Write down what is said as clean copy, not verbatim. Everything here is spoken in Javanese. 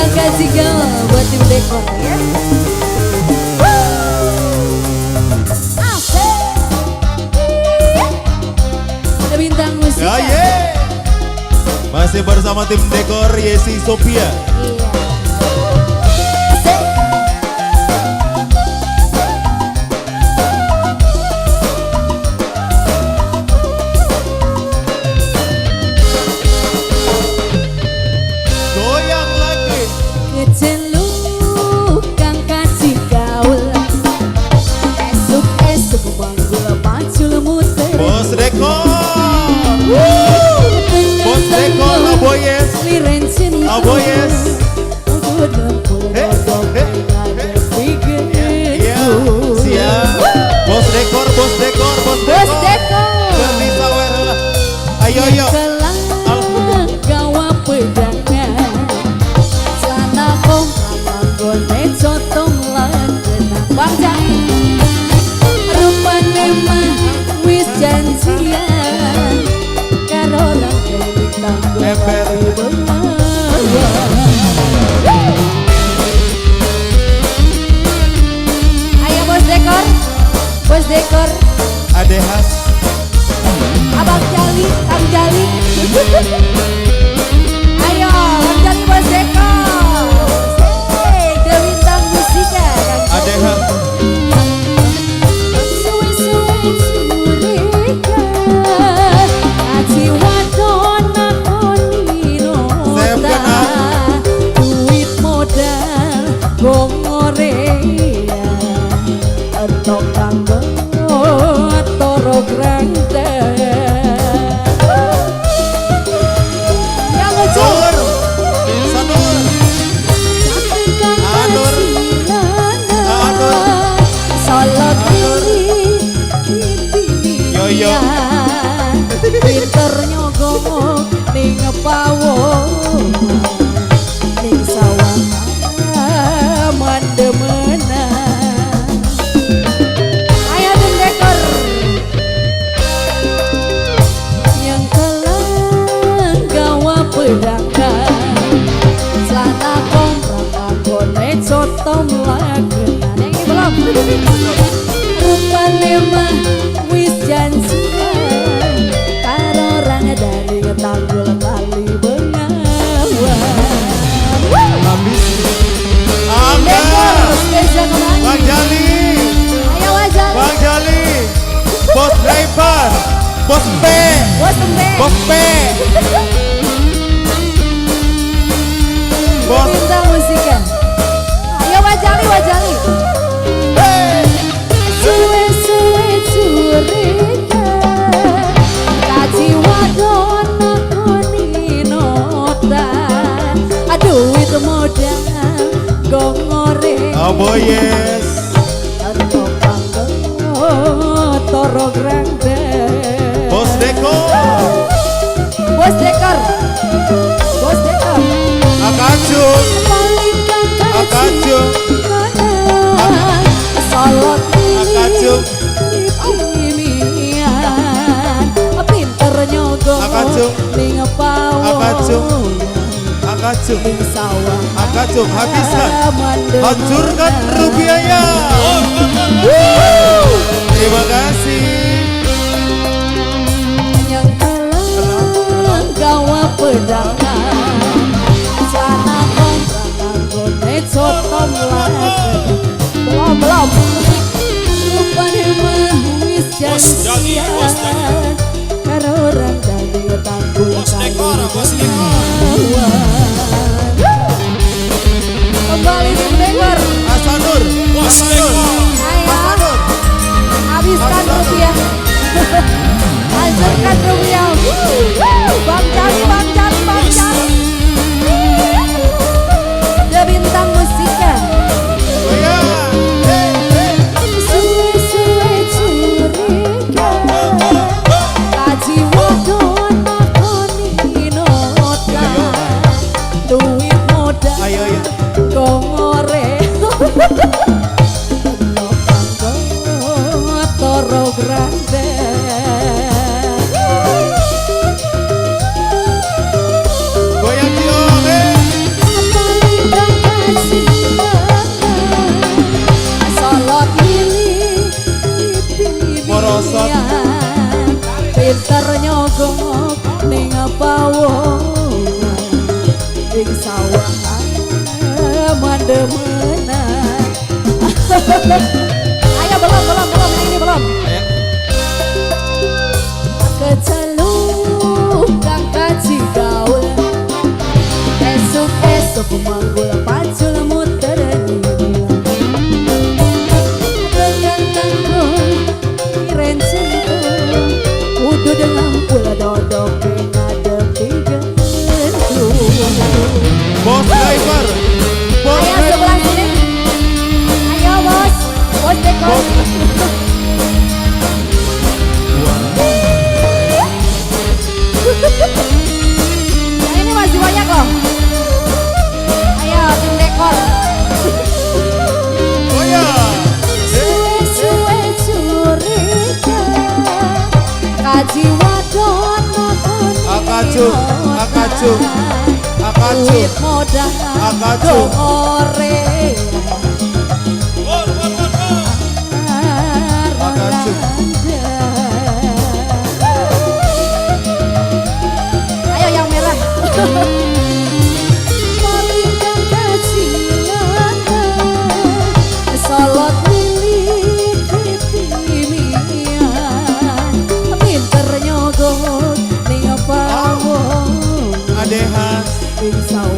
Kang Kaji Gaul buat tim dekor ya. Asik. Ada bintang musik. Ya, yeah. Masih bersama tim dekor Yesi Sophia. Iya. Asik. Goyang lagi. Keceluk Kang Kaji Gaul. Esuk-esuk manggul pacul muter. Bos dekor. Bos dekor Aboyes. Aboyes. Iya, siap. Bos dekor, bos dekor, bos dekor. Bos dekor. Beli sawer lah. Ayo, ayo. Gawa pedangan. Celana kompak anggone cotong lan kenang. Bang Jali. Rupane mah wis janjian karo orang tanggul Ember. Ayo bos dekor, bos dekor, Ade khas. Abang Jali, Kang Jali. Ayo, Kang Jali bos dekor. Hey, The Bintang Musika, Kang Jali. Ade khas. Suwe-suwe curiga, aji wadon nakoni nota. Duit modal gongorea, entok kanggo toro grande. Yang lucu. Sanur. Sanur. Anur. Anur. Solot Yo, yo. Pinter nyogok ning pawon ning sawah mandemenan. Ayo tim dekor yang kelang gawa pedangan, celana komprak anggone coto mlakenan. Yang ini belum. Rupane mah wis janjian karo orang dari tanggul kali Bengawan. Habis. Angga. Dekor spesial kembali. Bang Jali. Ayo Wajali. Bang Jali. Bos driver. Bos P. Bos P. Bos P. Bos. Bintang musika. Ayo Wajali, Wajali. Hey. Suwe-suwe curiga, kaji wadon nakoni nota. Duit modal gongore. Aboyes. Entok kanggo toro grande. Bos dekor. Bos dekor. Bos dekor. Akacung. Akacung. Solot Akacung. Pinter nyogok Akacung. ning pawon Akacung. Akacung. ning sawah Akacung. Habiskan. Hancurkan rupiahnya. Terima kasih. Yang kalang gawa pedangan, celana komprak anggone coto mlaku. Belum, belum. Rupane mah wis janjian karo orang dari tanggul Bos dekor, bos dekor. Kembali tim dekor. Asanur. Bos dekor. Ayo Asanur. habiskan rupiah. Hancurkan rupiah. Bang Jali, Bang Jali, Bang Jali. The Bintang Musika. Goyang. Hey, hey. Suwe-suwe curiga, pawongan ing sawah mandemenan. Ayo belum belum belum yang ini belum. Ayo. Keceluk kang kaji gaul esuk esuk manggul pacul muter dengan tanggul iren sentul kudu dengan pula dodok ngadepi gentul. Bos driver. Bos Ayo driver. Sebelah sini, ayo bos, bos dekor. Yang ini masih banyak loh. Ayo tim dekor. Oh ya. Suwe-suwe curiga kaji wadon notoni Akacu, akacu, akacu. Duit modal Akacu. ore. Wor, wor, wor, wor. Akacu. Ayo yang merah. Paling kecilan Solot milik timian pinter nyogot ning pawon Adehas. ing sawah.